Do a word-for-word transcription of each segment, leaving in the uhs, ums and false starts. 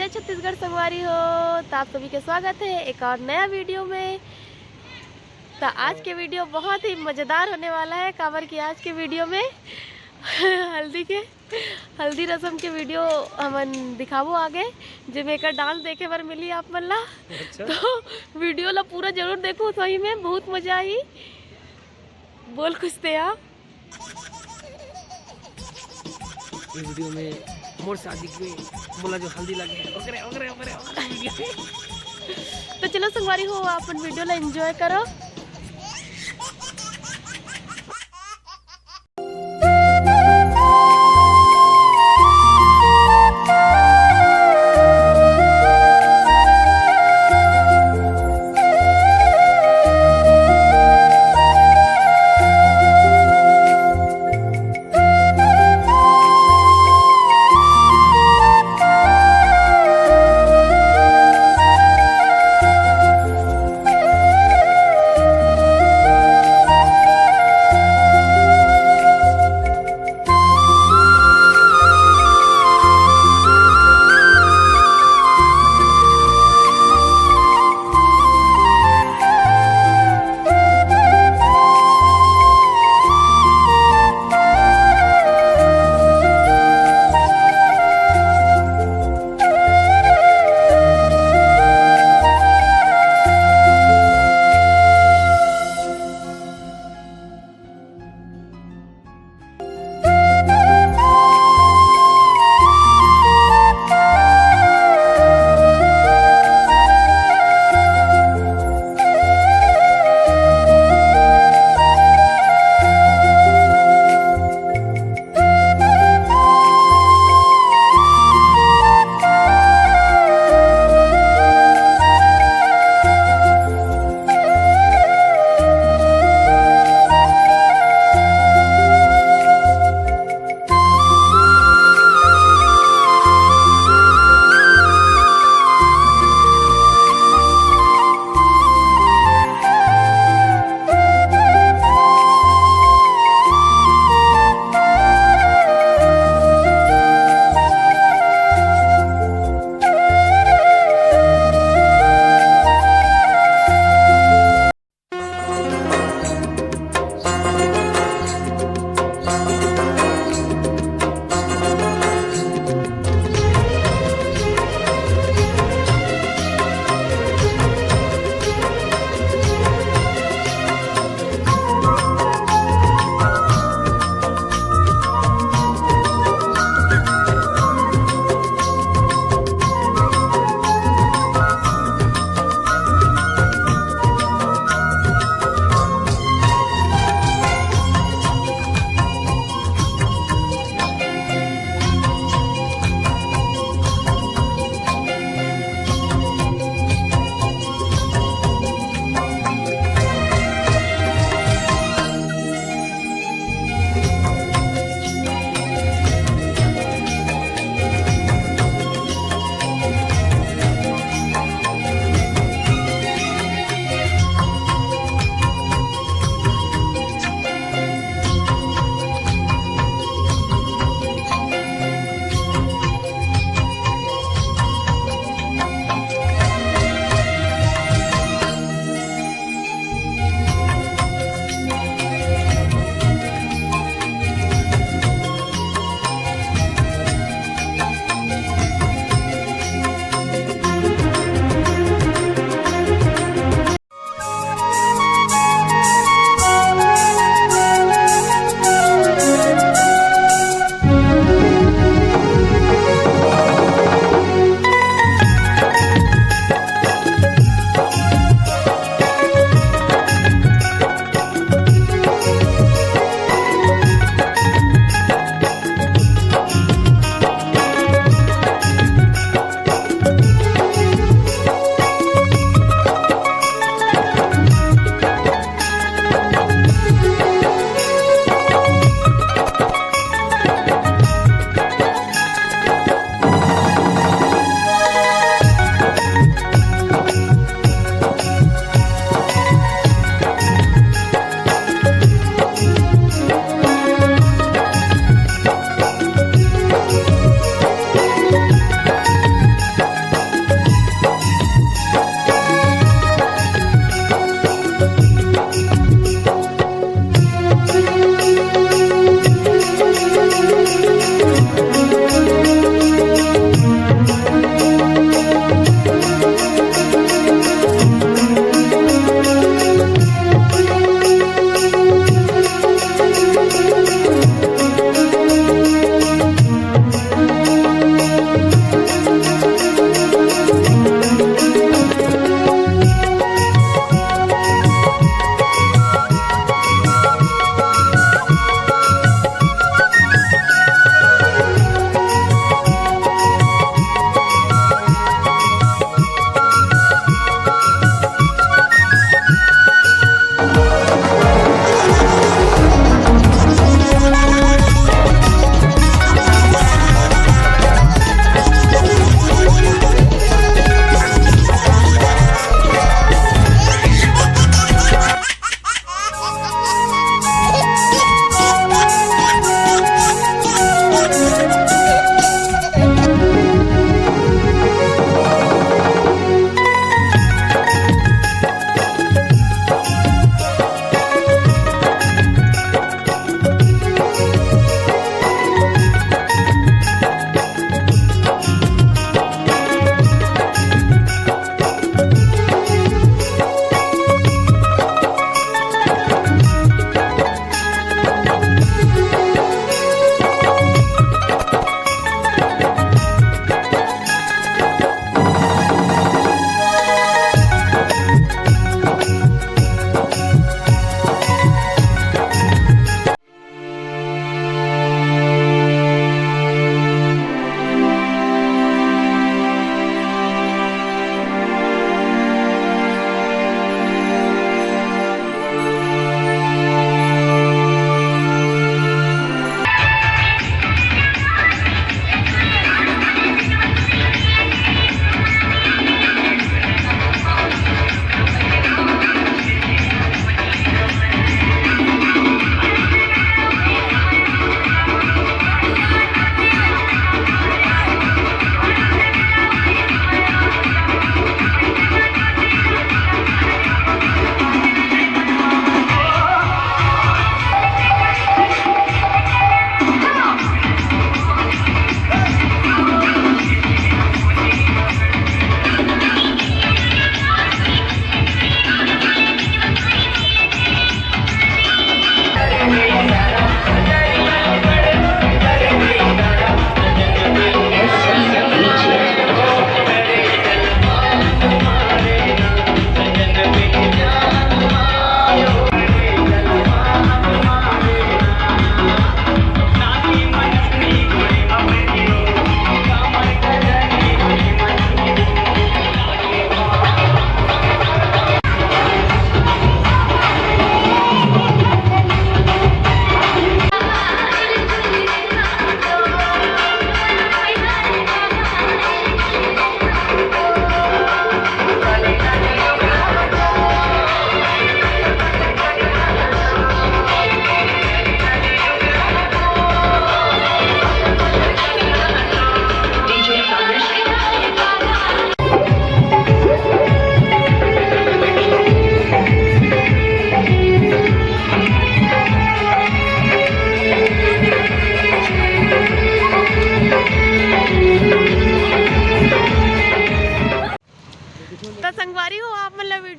छत्तीसगढ़ संगवारी हो, तो आप सभी के स्वागत है एक और नया वीडियो में। तो आज के वीडियो बहुत ही मज़ेदार होने वाला है, काबर कि आज के वीडियो में हल्दी के, हल्दी रसम के वीडियो हमन दिखाबो आगे, जेमे एकर डांस देखे बर मिली आप मन ला। अच्छा। तो वीडियो ला पूरा जरूर देखो, सही में बहुत मजा आही। बोल कुछ ते आ। ये वीडियो में मोर शादी के मोला जो हल्दी लगे है, ओकरे, ओकरे, ओकरे, ओकरे वीडियो में। तो चलो संगवारी हो, अपन वीडियो ला एंजॉय करो।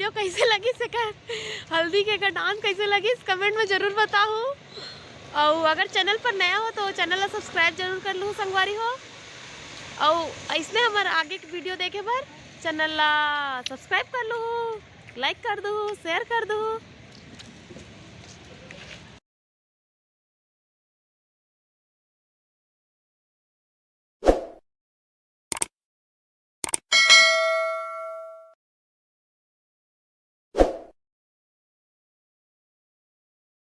तो कैसे लगिस एकर हल्दी के एकर डांस कैसे लगिस, कमेंट में जरूर बताहू। और अगर चैनल पर नया हो तो चैनल ला सब्सक्राइब जरूर कर लू संगवारी हो। और इसने हमारे आगे के वीडियो देखे बर चैनल ला सब्सक्राइब कर लू, लाइक कर दू, शेयर कर दू।